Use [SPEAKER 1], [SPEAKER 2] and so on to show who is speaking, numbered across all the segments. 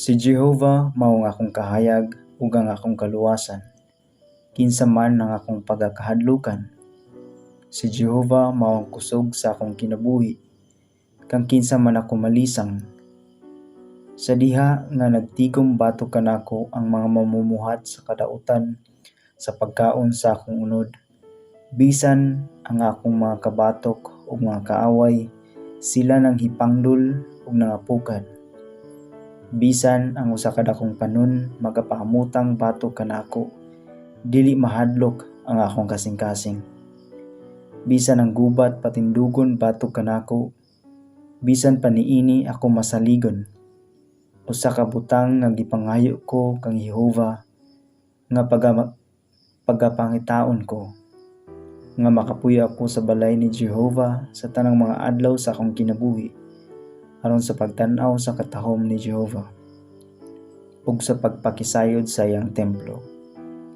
[SPEAKER 1] Si Jehova mao ang akong kahayag ug ang akong kaluwasan. Kinsa man ang akong pagakahadlukan? Si Jehova mao ang kusog sa akong kinabuhi. Kang kinsa man ako malisang? Sa diha nga nagtigom batok kanako ang mga mamumuhat sa kadautan sa pagkaon sa akong unod. Bisan ang akong mga kabatok ug mga kaaway, sila nanghipangdol ug nangapukan. Bisan ang usa ka dakong panon magapahamutang batok kanako, dili mahadlok ang akong kasing-kasing. Bisan ang gubat patindugon batok kanako, bisan pa niini ako masaligon. Usa ka butang nga gipangayo ko kang Jehova nga pagapangitaon ko, nga makapuyo ako sa balay ni Jehova sa tanang mga adlaw sa akong kinabuhi, aron sa pagtan-aw sa katahom ni Jehova ug sa pagpakisayod sa iyang templo.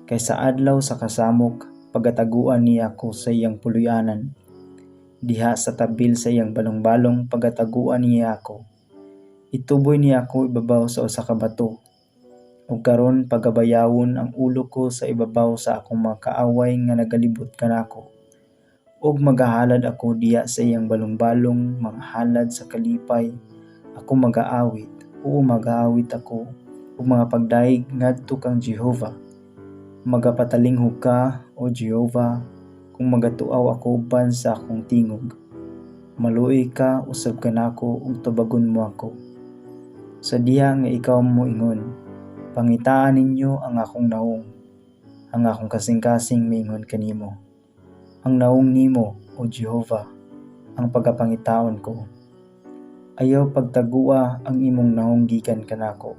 [SPEAKER 1] Kay sa adlaw sa kasamok pagataguan niya ako sa iyang puloy-anan. Diha sa tabil sa iyang balong-balong pagataguan niya ako. Ituboy niya ako ibabaw sa usa ka bato. Ug karon pagabayawon ang ulo ko sa ibabaw sa akong mga kaaway nga nagalibot kanako. Ug magahalad ako diha sa iyang balong-balong mga halad sa kalipay. Ako magaawit, oo, magaawit ako og mga pagdayeg ngadto kang Jehova. Magapatalinghog ka, O Jehova, kung magatuaw ako uban sa akong tingog. Maluoy ka usab kanako ug tubagon mo ako. Sa diha nga ikaw moingon, "Pangitaa ninyo ang akong nawong," ang akong kasing-kasing miingon kanimo. "Ang nawong nimo, O Jehova, ang pagapangitaon ko. Ayaw pagtagua ang imong nawong gikan kanako.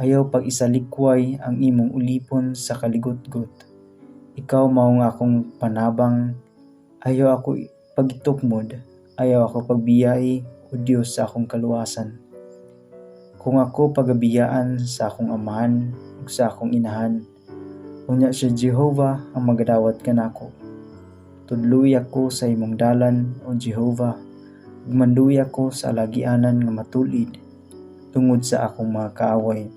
[SPEAKER 1] Ayaw pag-isalikway ang imong ulipon sa kaligutgot. Ikaw mao ang akong panabang. Ayaw ako pagitukmod, ayaw ako pagbiyai, O Dios sa akong kaluwasan. Kung ako pagabiyaan sa akong amahan ug sa akong inahan, unya si Jehova ang magadawat kanako. Tudloi ako sa imong dalan, O Jehova, ug mandui ako sa alagianan nga matul-id tungod sa akong mga kaaway.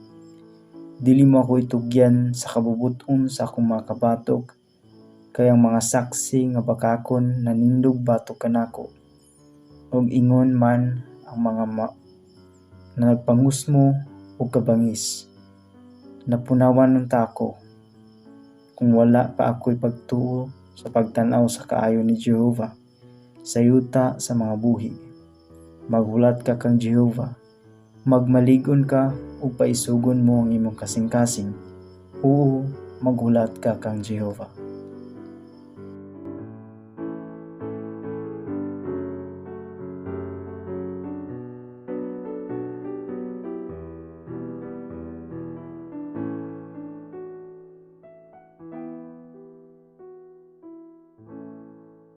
[SPEAKER 1] Dili mo ako itugyan sa kabubut-on sa akong mga kabatok, kay ang mga saksi nga bakakon nanindog batok kanako, ug ingon man ang mga na nagpangusmo og kabangis. Napunawan unta ako kung wala pa ako'y pagtuo sa pagtan-aw sa kaayo ni Jehova sa yuta sa mga buhi. Maghulat ka kang Jehova, magmalig-on ka ug paisugon mo ang imong kasing-kasing. Oo, maghulat ka kang Jehova.